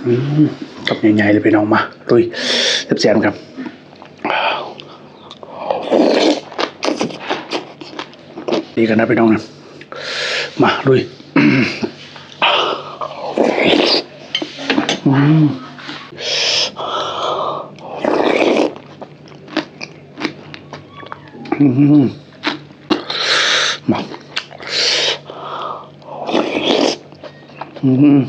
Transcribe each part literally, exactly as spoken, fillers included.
อืม กับใหญ่ๆเลยพี่น้อง มาลุยแซ่บๆกัน ดีกันนะพี่น้องนะ มาลุย อืม อืม มา อืม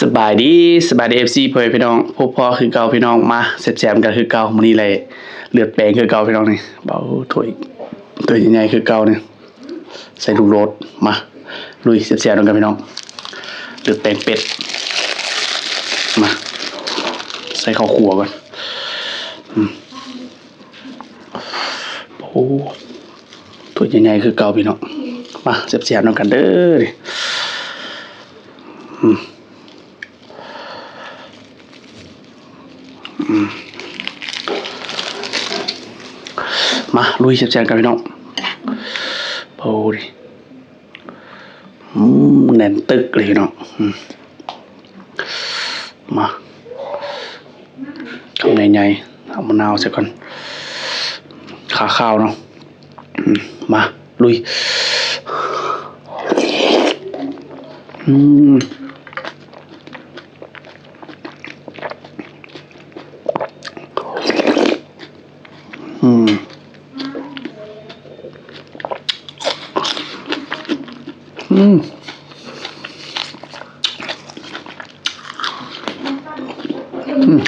สบายดี สบายดี เอฟซี พ่อแม่พี่น้อง พบพ้อคือเก่าพี่น้อง มาแซ่บๆกันคือเก่า มื้อนี้เลยเลือดแปลงคือเก่าพี่น้องนี่ เบาถ้วย ถ้วยใหญ่ๆคือเก่านี่ ใส่ลูกโดด มาลุยแซ่บๆนำกันพี่น้อง เลือดแปลงเป็ด มา ใส่ข้าวคั่วก่อน อืม โอ้ ถ้วยใหญ่ๆคือเก่าพี่น้อง มาแซ่บๆนำกันเด้อ อืม อืม มาลุยแซ่บๆกันพี่น้อง โอ้ดิ อืม แน่นตึกเลยพี่น้อง อืม มา คำใหญ่ๆ เอามะนาวใส่ก่อน ขาข้าวเนาะ อืม มา ลุย อืม อืม อืม อืม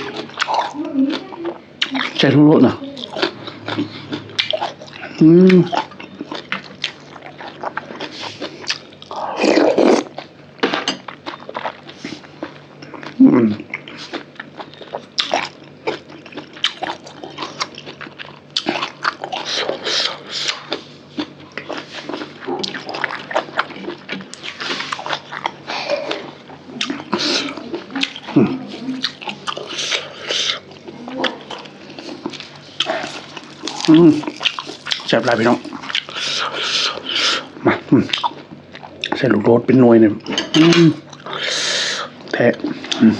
ใส่ทุกรสนะ อืม อืม อืม แซ่บหลายพี่น้อง มา อืม ใส่ลูกโดดเป็นหน่วยเนี่ย อืม แท้ อืม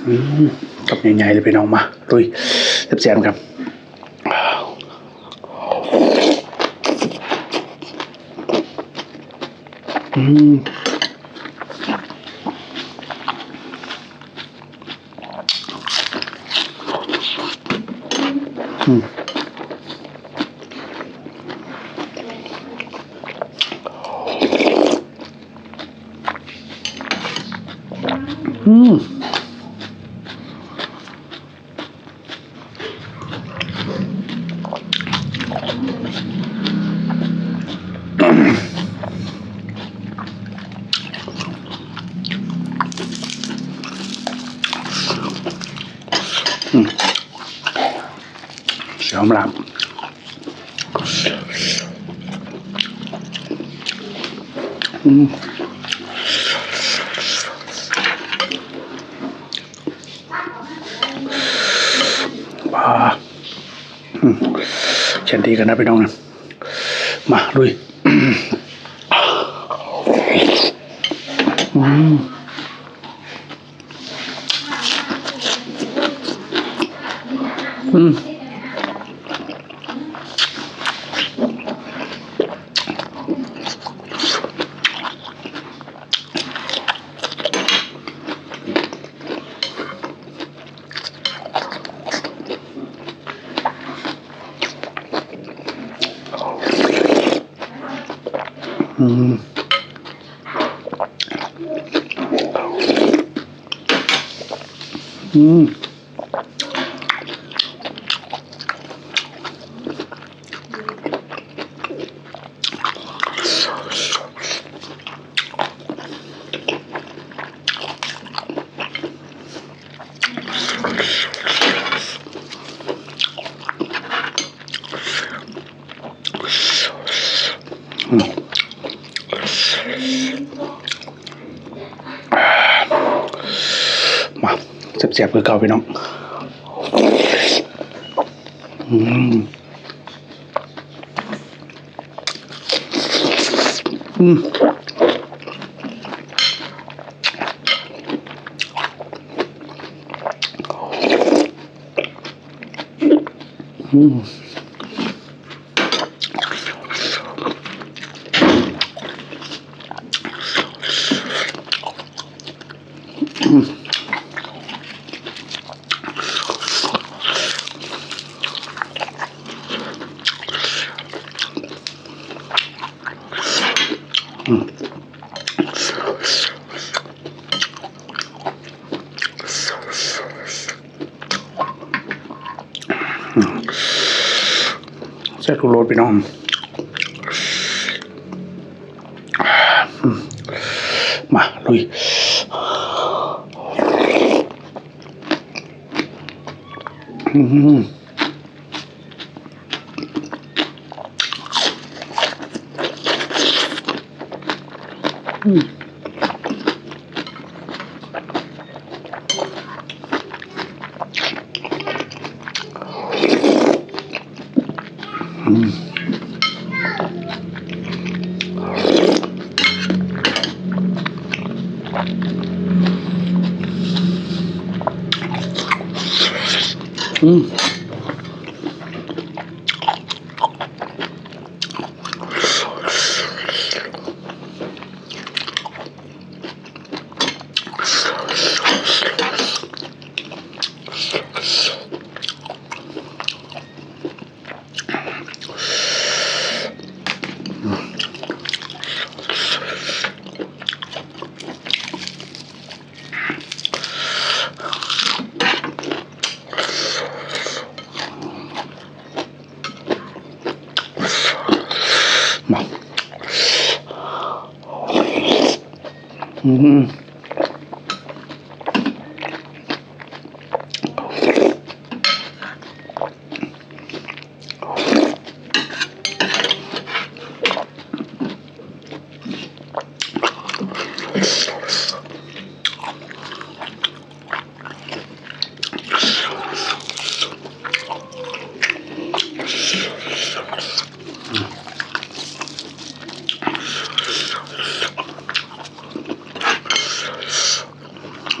อืม กับใหญ่ๆเลยพี่น้อง มาลุยแซ่บๆกัน อืม อืม อืม อืม เสียงหลาม อืม อ่า อืม แคนดี้กันนะพี่น้องนะ มาลุย อืม อืม อืม อืม อืม มาแซ่บๆคือเก่าพี่น้อง อืม อืม อืม อืม แซ่บทุกรสพี่น้อง มา ลุย อืม อืม อืม อืม มา อืม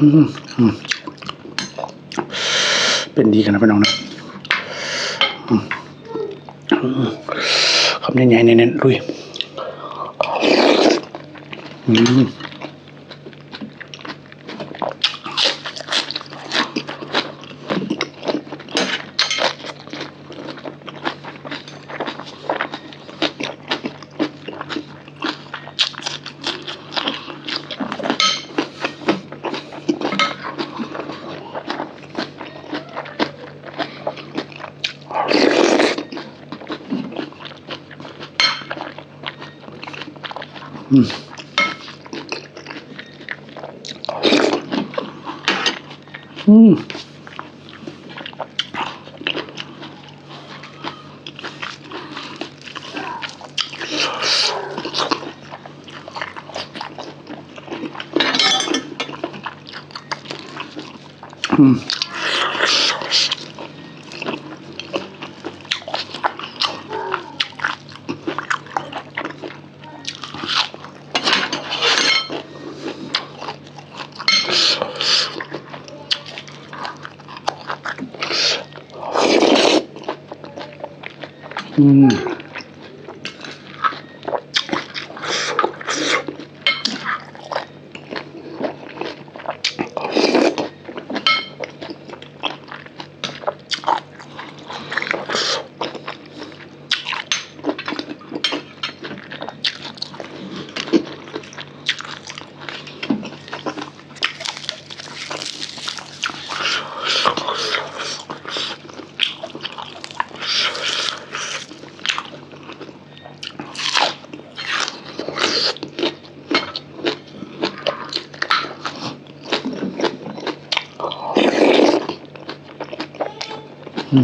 อืม อืม เป็นดีกันนะพี่น้องนะ อืม อืม คำใหญ่ๆ แน่นๆ ลุย อืม อืม อืม อืม อืม อืม อื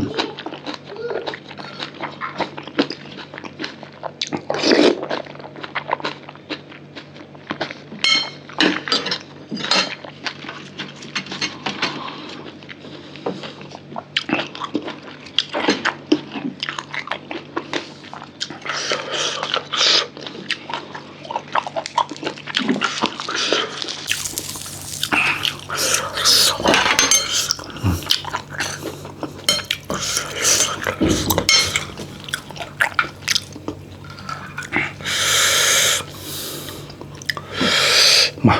มา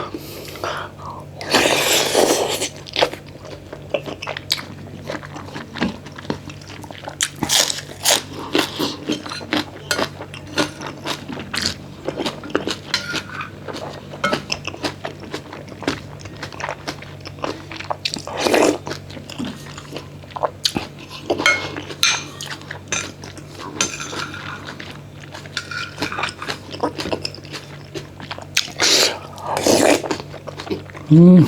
อืม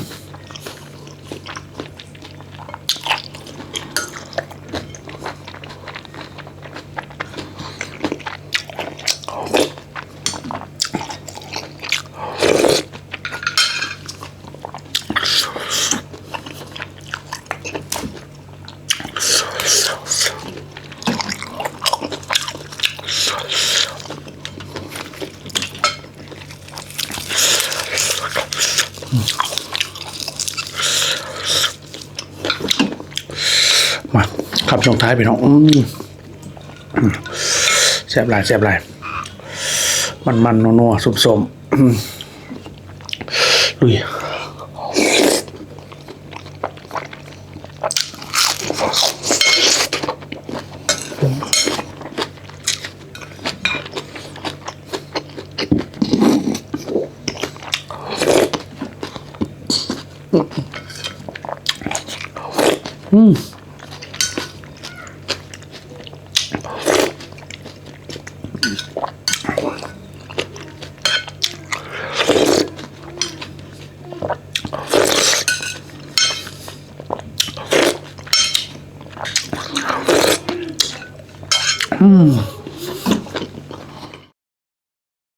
มา คำส่งท้ายพี่น้อง อืม อืม แซ่บหลาย แซ่บหลาย มันๆ นัวๆ ส้มๆ อืม ลุย อืม อืม